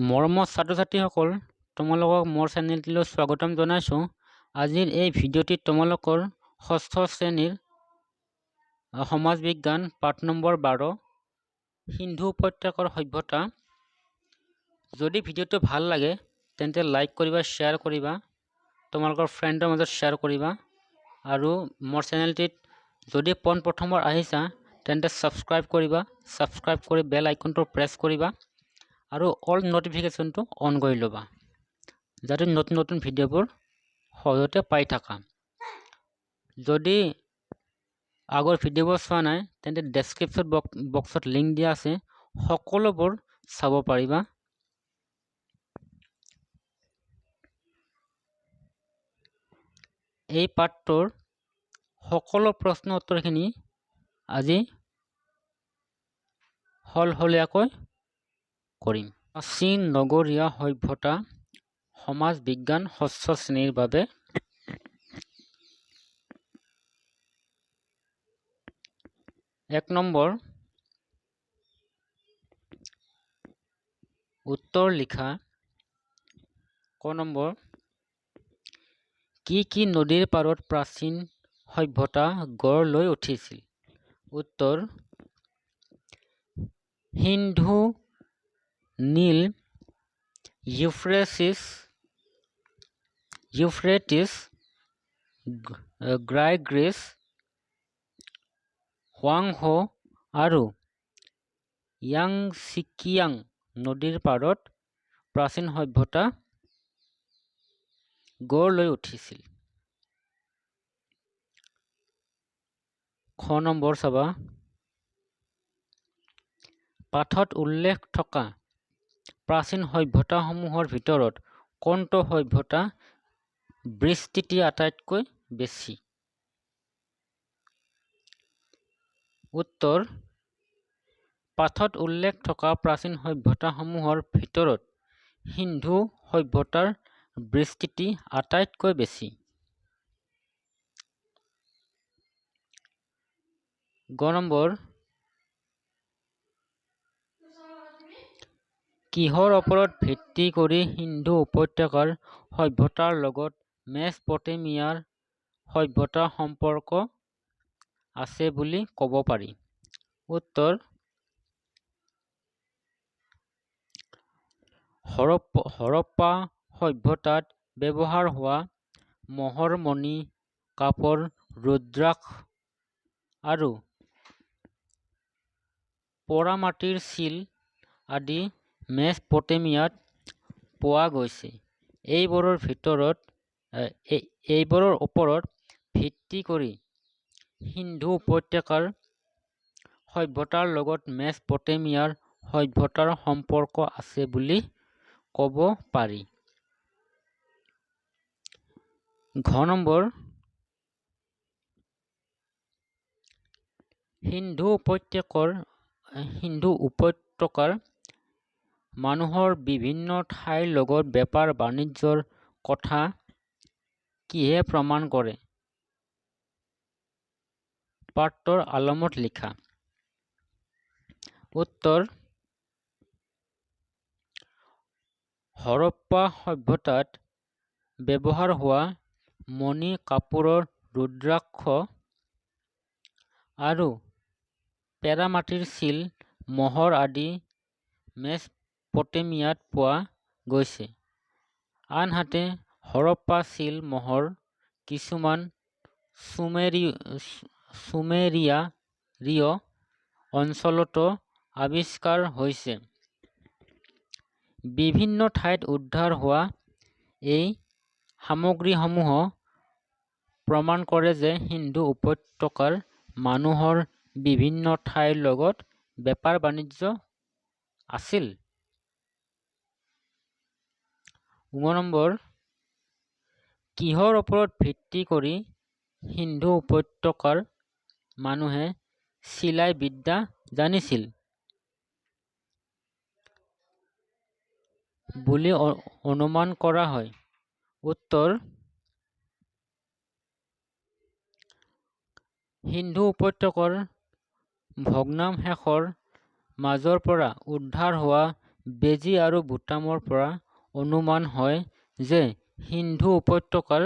মৰমৰ ছাত্ৰ ছাত্ৰীসকল, তোমালোকক মোৰ চেনেলটিলৈ স্বাগতম জনাইছোঁ। আজিৰ এই ভিডিঅ'টিত তোমালোকৰ ষষ্ঠ শ্ৰেণীৰ সমাজ বিজ্ঞান পাঠ নম্বৰ 12 সিন্ধু উপত্যকাৰ সভ্যতা। যদি ভিডিঅ'টো ভাল লাগে তেন্তে লাইক কৰিবা, শ্বেয়াৰ কৰিবা, তোমালোকৰ ফ্ৰেণ্ডৰ মাজত শ্বেয়াৰ কৰিবা আৰু মোৰ চেনেলটিত যদি পোনপ্ৰথমবাৰ আহিছা তেন্তে ছাবস্ক্ৰাইব কৰিবা। ছাবস্ক্ৰাইব কৰি বেল আইকনটো প্ৰেছ কৰিবা আৰু অল ন'টিফিকেশ্যনটো অন কৰি ল'বা, যাতে নতুন নতুন ভিডিঅ'বোৰ সহজতে পাই থাকা। যদি আগৰ ভিডিঅ'বোৰ চোৱা নাই তেন্তে ডেছক্ৰিপশ্যন বক্সত লিংক দিয়া আছে, সকলোবোৰ চাব পাৰিবা। এই পাঠটোৰ সকলো প্ৰশ্ন উত্তৰখিনি আজি সলসলীয়াকৈ কৰিম। প্ৰাচীন নগৰীয়া সভ্যতা সমাজ বিজ্ঞান ষষ্ঠ শ্ৰেণীৰ বাবে। এক নম্বৰ উত্তৰ লিখা। ক নম্বৰ, কি কি নদীৰ পাৰত প্ৰাচীন সভ্যতা গঢ় লৈ উঠিছিল? উত্তৰ, সিন্ধু, নীল, ইউফ্ৰেটিছ, গ্ৰাইগ্ৰিছ, হোৱাংহো আৰু য়াংচিকিয়াং নদীৰ পাৰত প্ৰাচীন সভ্যতা গঢ় লৈ উঠিছিল। খ নম্বৰ চাবা, পাঠত উল্লেখ থকা প্ৰাচীন সভ্যতাসমূহৰ ভিতৰত কোনটো সভ্যতা বিস্তৃতি আটাইতকৈ বেছি? উত্তৰ, পাঠত উল্লেখ থকা প্ৰাচীন সভ্যতাসমূহৰ ভিতৰত সিন্ধু সভ্যতাৰ বিস্তৃতি আটাইতকৈ বেছি। গ নম্বৰ, কিহৰ ওপৰত ভিত্তি কৰি সিন্ধু উপত্যকাৰ সভ্যতাৰ লগত মেছপটেমিয়াৰ সভ্যতাৰ সম্পৰ্ক আছে বুলি ক'ব পাৰি? উত্তৰ, হৰপ্পা সভ্যতাত ব্যৱহাৰ হোৱা ম'হৰ মণি, কাপোৰ, ৰুদ্ৰাক্ষ আৰু পোৰামাটিৰ চিল আদি মেছপটেমিয়াত পোৱা গৈছে। এইবোৰৰ ওপৰত ভিত্তি কৰি সিন্ধু উপত্যকাৰ সভ্যতাৰ লগত মেছপটেমিয়াৰ সভ্যতাৰ সম্পৰ্ক আছে বুলি ক'ব পাৰি। ঘ নম্বৰ, সিন্ধু উপত্যকাৰ মানুহৰ বিভিন্ন ঠাইৰ লগত বেপাৰ বাণিজ্যৰ কথা কিহে প্ৰমাণ কৰে? পাঠটোৰ আলমত লিখা। উত্তৰ, হৰপ্পা সভ্যতাত ব্যৱহাৰ হোৱা মণি, কাপোৰৰ ৰুদ্ৰাক্ষ আৰু পেৰামাটিৰ চিল, মোহৰ আদি মেছপটেমিয়াত পোৱা গৈছে। আনহাতে হৰপ্পা চিল মোহৰ কিছুমান চুমেৰীয় অঞ্চলতো আৱিষ্কাৰ হৈছে। বিভিন্ন ঠাইত উদ্ধাৰ হোৱা এই সামগ্ৰীসমূহ প্ৰমাণ কৰে যে সিন্ধু উপত্যকাৰ মানুহৰ বিভিন্ন ঠাইৰ লগত বেপাৰ বাণিজ্য আছিল। ঙ নম্বৰ, কিহৰ ওপৰত ভিত্তি কৰি সিন্ধু উপত্যকাৰ মানুহে চিলাই বিদ্যা জানিছিল বুলি অনুমান কৰা হয়? উত্তৰ, সিন্ধু উপত্যকাৰ ভগ্নাৱশেষৰ মাজৰ পৰা উদ্ধাৰ হোৱা বেজী আৰু বুটামৰ পৰা অনুমান হয় যে সিন্ধু উপত্যকাৰ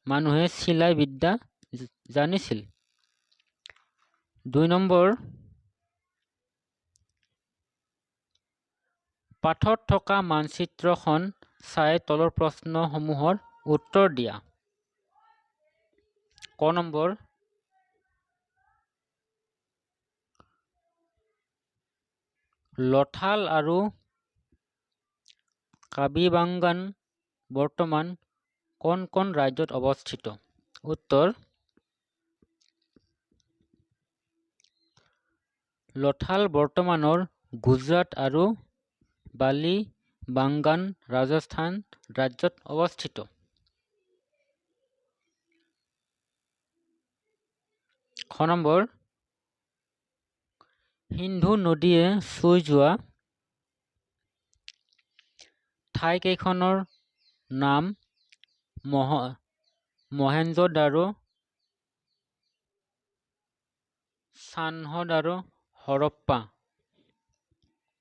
মানুহে চিলাই বিদ্যা জানিছিল। 2 নম্বৰ, পাঠত থকা মানচিত্ৰখন চাই তলৰ প্ৰশ্নসমূহৰ উত্তৰ দিয়া। ক নম্বৰ, লথাল আৰু কাবিবাংগান বৰ্তমান কোন কোন ৰাজ্যত অৱস্থিত? উত্তৰ, লথাল বৰ্তমানৰ গুজৰাট আৰু বালিবাংগান ৰাজস্থান ৰাজ্যত অৱস্থিত। খ নম্বৰ, সিন্ধু নদীয়ে চুই যোৱা ঠাইকেইখনৰ নাম মহেঞ্জোদাৰো, চানহদাৰো, হৰপ্পা।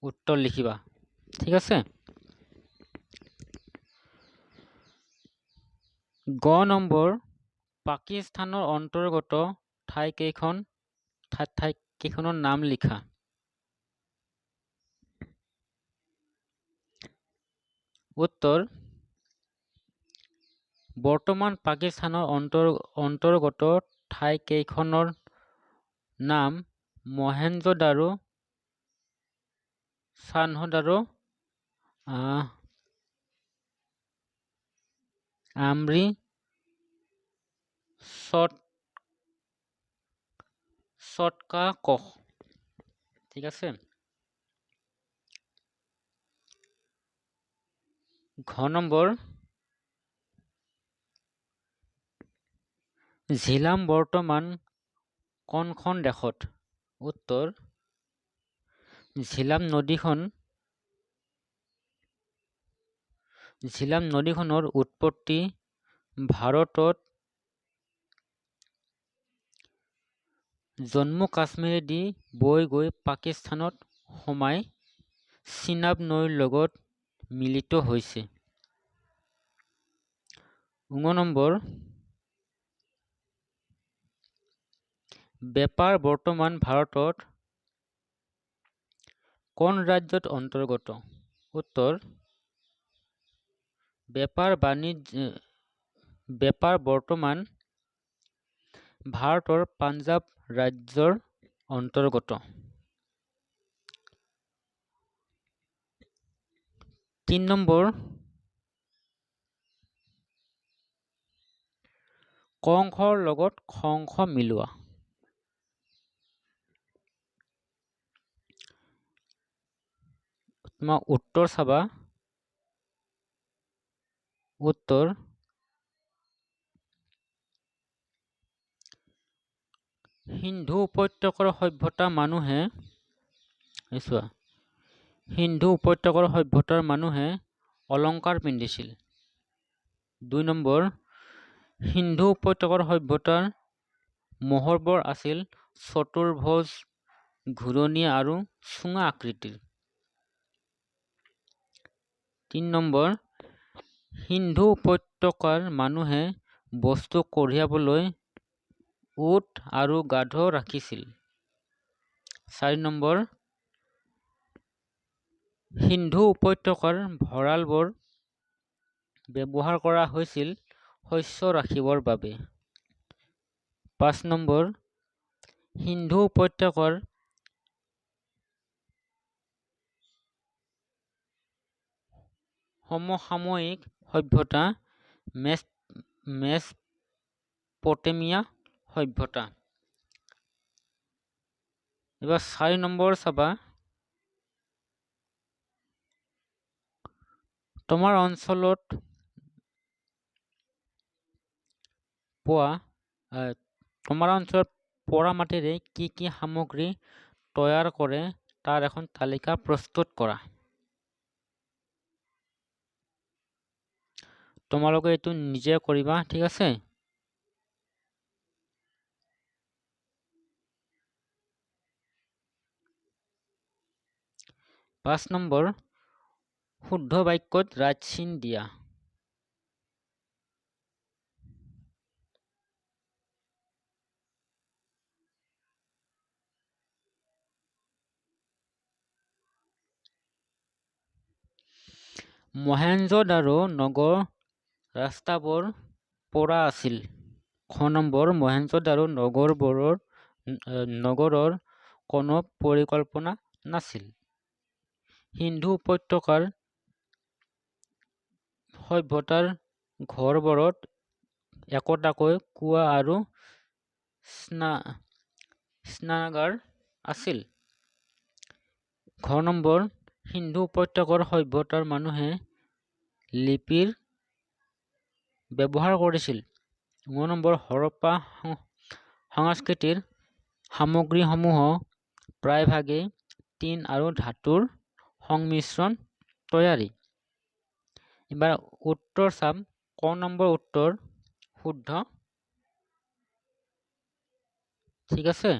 উত্তৰ লিখিবা। ঠিক আছে। গ নম্বৰ, পাকিস্তানৰ অন্তৰ্গত ঠাইকেইখনৰ নাম লিখা। উত্তৰ, বৰ্তমান পাকিস্তানৰ অন্তৰ্গত ঠাইকেইখনৰ নাম মহেঞ্জোদাৰো, চানহদাৰো, আমৰি, চটকাকশ। ঠিক আছে। ঘ নম্বৰ, ঝিলাম বৰ্তমান কোনখন দেশত? উত্তৰ, ঝিলাম নদীখনৰ উৎপত্তি ভাৰতত জম্মু কাশ্মীৰেদি বৈ গৈ পাকিস্তানত সোমাই চিনাব নৈৰ লগত মিলিত হৈছে। ঙ নম্বৰ, বেপাৰ বৰ্তমান ভাৰতত কোন ৰাজ্যত অন্তৰ্গত? উত্তৰ, বেপাৰ বৰ্তমান ভাৰতৰ পাঞ্জাৱ ৰাজ্যৰ অন্তৰ্গত। 3 নম্বৰ, ক অংশৰ লগত খ অংশ মিলোৱা। তোমাৰ উত্তৰ চাবা। উত্তৰ, সিন্ধু উপত্যকাৰ সভ্যতা মানুহে, এই চোৱা, সিন্ধু উপত্যকাৰ সভ্যতাৰ মানুহে অলংকাৰ পিন্ধিছিল। 2 নম্বৰ, সিন্ধু উপত্যকাৰ সভ্যতাৰ মোহৰবোৰ আছিল চতুৰ্ভুজ, ঘূৰণীয়া আৰু চুঙা আকৃতিৰ। 3 নম্বৰ, সিন্ধু উপত্যকাৰ মানুহে বস্তু কঢ়িয়াবলৈ উট আৰু গাধ ৰাখিছিল। 4 নম্বৰ, সিন্ধু উপত্যকাৰ ভঁৰালবোৰ ব্যৱহাৰ কৰা হৈছিল শস্য ৰাখিবৰ বাবে। 5 নম্বৰ, সিন্ধু উপত্যকাৰ সমসাময়িক সভ্যতা মেছপটেমিয়া সভ্যতা। এবাৰ 4 নম্বৰ চাবা, তোমাৰ অঞ্চলত পোৱা, তোমাৰ অঞ্চলত পৰা মাটিৰে কি কি সামগ্ৰী তৈয়াৰ কৰে তাৰ এখন তালিকা প্ৰস্তুত কৰা। তোমালোকে এইটো নিজে কৰিবা, ঠিক আছে। 5 নম্বৰ, শুদ্ধ বাক্যত ৰাইট চিন দিয়া। মহেঞ্জোদাৰো নগৰ ৰাস্তাবোৰ পৰা আছিল। খ নম্বৰ, মহেঞ্জোদাৰো নগৰৰ কোনো পৰিকল্পনা নাছিল। সিন্ধু উপত্যকাৰ সভ্যতাৰ ঘৰবোৰত একোটাকৈ কুঁৱা আৰু স্নানাগাৰ আছিল। ঘ নম্বৰ, সিন্ধু উপত্যকাৰ সভ্যতাৰ মানুহে লিপিৰ ব্যৱহাৰ কৰিছিল। ন নম্বৰ, হৰপ্পা সংস্কৃতিৰ সামগ্ৰীসমূহ প্ৰায়ভাগেই টিন আৰু ধাতুৰ সংমিশ্ৰণ তৈয়াৰী। এবাৰ উত্তৰ চাম। ক নম্বৰ উত্তৰ শুদ্ধ। ঠিক আছে।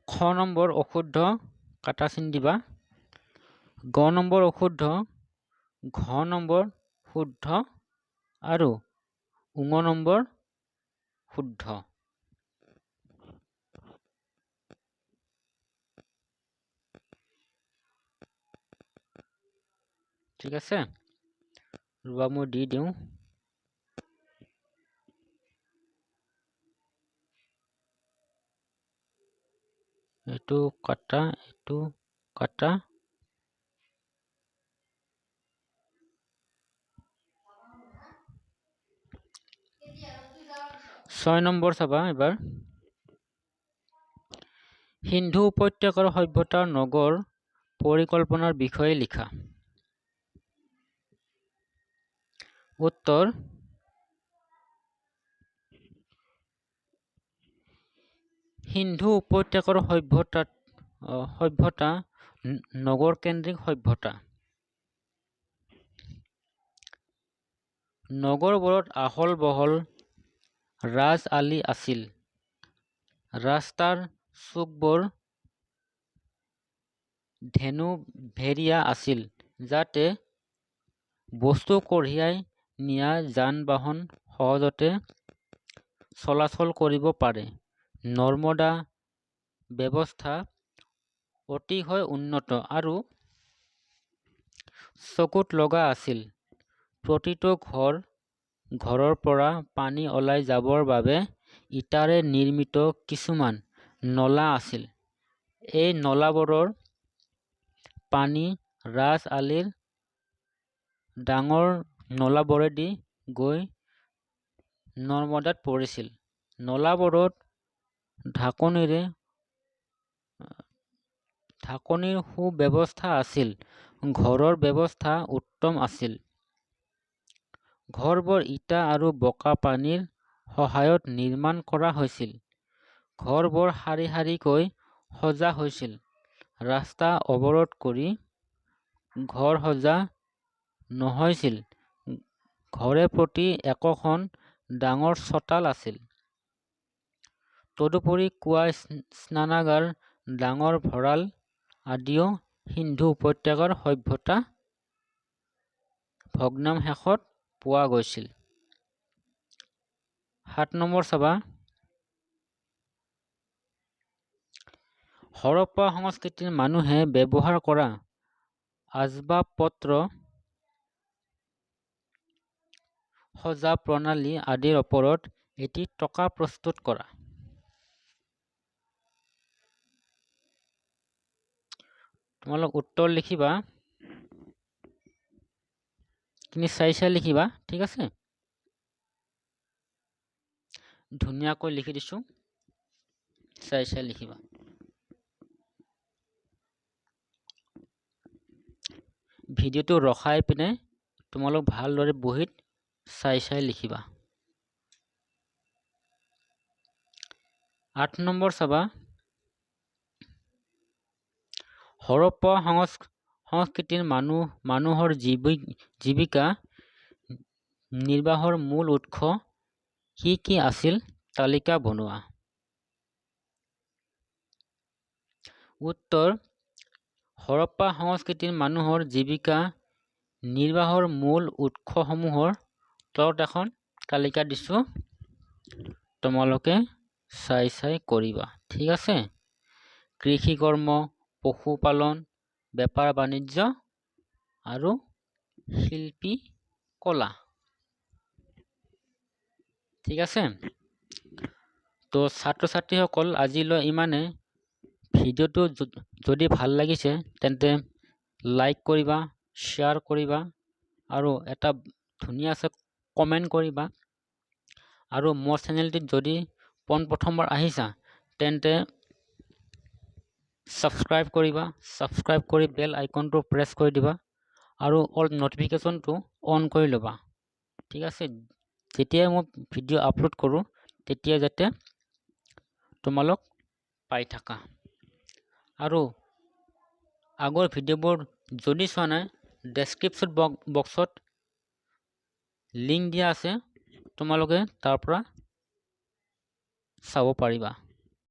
খ নম্বৰ অশুদ্ধ, কাটা চিন দিবা। গ নম্বৰ অশুদ্ধ, ঘ নম্বৰ শুদ্ধ আৰু উঙ নম্বৰ শুদ্ধ। ঠিক আছে, ৰ'বা মই দি দিওঁ। এইটো কাটা, এইটো কাটা। 6 নম্বৰ চাবা এবাৰ। সিন্ধু উপত্যকাৰ সভ্যতাৰ নগৰ পৰিকল্পনাৰ বিষয়ে লিখা। উত্তৰ, সিন্ধু উপত্যকাৰ সভ্যতা নগৰকেন্দ্ৰিক সভ্যতা। নগৰবোৰত আহল বহল ৰাজ আলি আছিল। ৰাস্তাৰ চুকবোৰ ধেনু ভেৰীয়া আছিল, যাতে বস্তু কঢ়িয়াই নিয়া যান বাহন সহজতে চলাচল কৰিব পাৰে। নৰ্দমা ব্যৱস্থা অতিশয় উন্নত আৰু চকুত লগা আছিল। প্ৰতিটো ঘৰৰ পৰা পানী ওলাই যাবৰ বাবে ইটাৰে নিৰ্মিত কিছুমান নলা আছিল। এই নলাবোৰৰ পানী ৰাজ আলিৰ ডাঙৰ নলাবোৰেদি গৈ নৰ্দমাত পৰিছিল। নলাবোৰত ঢাকনিৰ সুব্যৱস্থা আছিল। ঘৰৰ ব্যৱস্থা উত্তম আছিল। ঘৰবোৰ ইটা আৰু বোকা পানীৰ সহায়ত নিৰ্মাণ কৰা হৈছিল। ঘৰবোৰ শাৰী শাৰীকৈ সজা হৈছিল। ৰাস্তা অৱৰোধ কৰি ঘৰ সজা নহৈছিল। ঘৰে প্ৰতি একোখন ডাঙৰ চোতাল আছিল। তদুপৰি কুঁৱা, স্নানাগাৰ, ডাঙৰ ভঁৰাল আদিও সিন্ধু উপত্যকাৰ সভ্যতা ভগ্নাৱশেষত পোৱা গৈছিল। 7 নম্বৰ চাবা। হৰপ্পা সংস্কৃতিৰ মানুহে ব্যৱহাৰ কৰা আচবাব পত্ৰ, সজা প্ৰণালী আদিৰ ওপৰত এটি টকা প্ৰস্তুত কৰা। তোমালোক উত্তৰ লিখিবা, তুমি চাই চাই লিখিবা, ঠিক আছে? ধুনীয়াকৈ লিখি দিছো, চাই চাই লিখিবা। ভিডিঅ'টো ৰখাই পিনে তোমালোক ভালদৰে বহীত চাই চাই লিখিবা। 8 নম্বৰ চাবা। হৰপ্পা সংস্কৃতিৰ মানুহৰ জীৱিকা নিৰ্বাহৰ মূল উৎস কি কি আছিল তালিকা বনোৱা। উত্তৰ, হৰপ্পা সংস্কৃতিৰ মানুহৰ জীৱিকা নিৰ্বাহৰ মূল উৎসসমূহৰ তলত এখন তালিকা দিছোঁ, তোমালোকে চাই চাই কৰিবা। ঠিক আছে? কৃষিকৰ্ম, পশুপালন, বেপাৰ বাণিজ্য আৰু শিল্পী কলা। ঠিক আছে? তো ছাত্ৰ ছাত্ৰীসকল, আজিলৈ ইমানে। ভিডিঅ'টো যদি ভাল লাগিছে তেন্তে লাইক কৰিবা, শ্বেয়াৰ কৰিবা আৰু এটা ধুনীয়া কমেণ্ট কৰিবা। আৰু মোৰ চেনেলটিত যদি পোনপ্ৰথমবাৰ আহিছা তেন্তে ছাবস্ক্ৰাইব কৰিবা, ছাবস্ক্ৰাইব কৰি বেল আইকনটো প্ৰেছ কৰি দিবা আৰু অল ন'টিফিকেশ্যনটো অন কৰি ল'বা। ঠিক আছে? যেতিয়াই মই ভিডিঅ' আপলোড কৰোঁ তেতিয়া যাতে তোমালোক পাই থাকা। আৰু আগৰ ভিডিঅ'বোৰ যদি চোৱা নাই, ডেছক্ৰিপশ্যন বক্সত লিংক দিয়া আছে, তোমালোকে তাৰ পৰা চাব পাৰিবা।